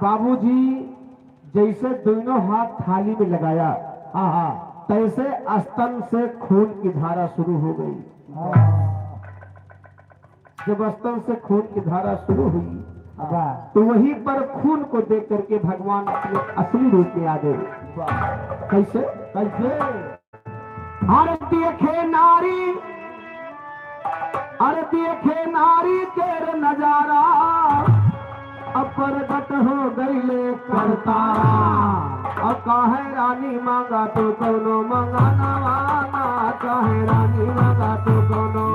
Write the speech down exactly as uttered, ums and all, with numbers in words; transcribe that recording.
बाबूजी जैसे दोनों हाथ थाली में लगाया, हाँ, हाँ। तैसे स्तन से खून की धारा शुरू हो गई। हाँ। जब स्तन से खून की धारा शुरू हुई, वाह। तो वहीं पर खून को देख करके भगवान अपने असली रूप में आ गए। वाह। कैसे? कैसे? अरे देखे नारी, अरे देखे नारी के रे नजारा, अब प्रगट हो गईले करतारा। अब काहे रानी मांगा तू कौनो मंगनवा ना, काहे रानी मांगा तू कौनो